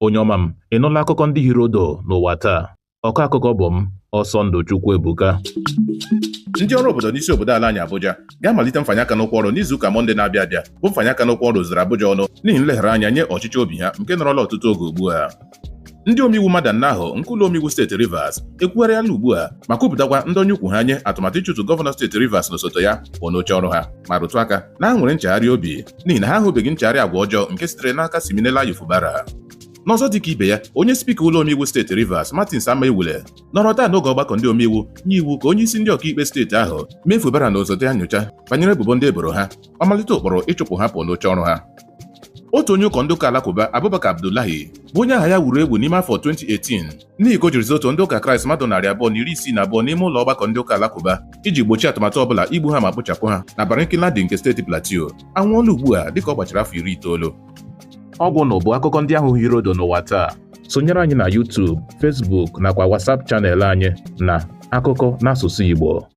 Onye ọma m, ị nụla akụkọ ndị hiri odo n'ụwa taa? Ọkọ akụkọ bụ m, Ọsọndụ Chukwuebuka. Ndị ọrụ obodo n'isi obodo ala anyị Abuja ga-amalite mfanye aka n'ụkwụ ọrụ n'izuụka Mọnde na-abịa abịa, bụ mfanye aka n'ụkwụ ọrụ zuru Abuja ọnụ n'ihi nleghara anya nye ọchịchị obi ha nke nọrọla ọtụtụ oge ugbu a. Ndị omeiwu Madan Nahụ nke ụlọ omeiwu steeti Rivers ekwugharịala ugbu a ma kwupụtakwa ndonye ukwu ha nye atụmatụ ịchụtụ gọvanọ steeti Rivers na osote ya pụọ n'oche ọrụ ha, ma rụtụ aka na ha nwere nchegharị obi n'ihi na ha ahụbeghị nchegharị agwa ọjọọ nke sitere n'aka Siminalayi Fubara. N'ọzọ dịka ibe ya, onye spika ụlọ omeiwu steeti Rivers, Martins Amaewhule, nọrọ taa n'oge ọgbakọ ndị omeiwu nye iwu ka onye isi ndị ọkaikpe steeti ahụ mee Fubara na osote ya nyocha banyere ebubo ndị eboro ha ma malite ụkpụrụ ịchụpụ ha pụọ n'oche ọrụ ha. Otu onye ụkọ ndị ụka alakụba, Abubakar Abdullahi, bụ onye aha ya wuru ewu n'ime afọ 2018 n'ihi ka o jiri zoto ndị ụka Kraịst mmadụ 262 n'ime ụlọ ọgbakọ ndị ụka alakụba iji gbochie atụmatụ ọbụla igbu ha ma kpochapụ ha na Barkin Ladi nke steeti Plateau, anwụọla ugbu a dịka ọ gbachara afọ 90. Ọgwụ na bụ akụkọ ndị ahụ hiri odo n'ụwa taa. Sonyere anyị na YouTube, Facebook nakwa WhatsApp channel anyị na Akụkọ n'asụsụ Igbo.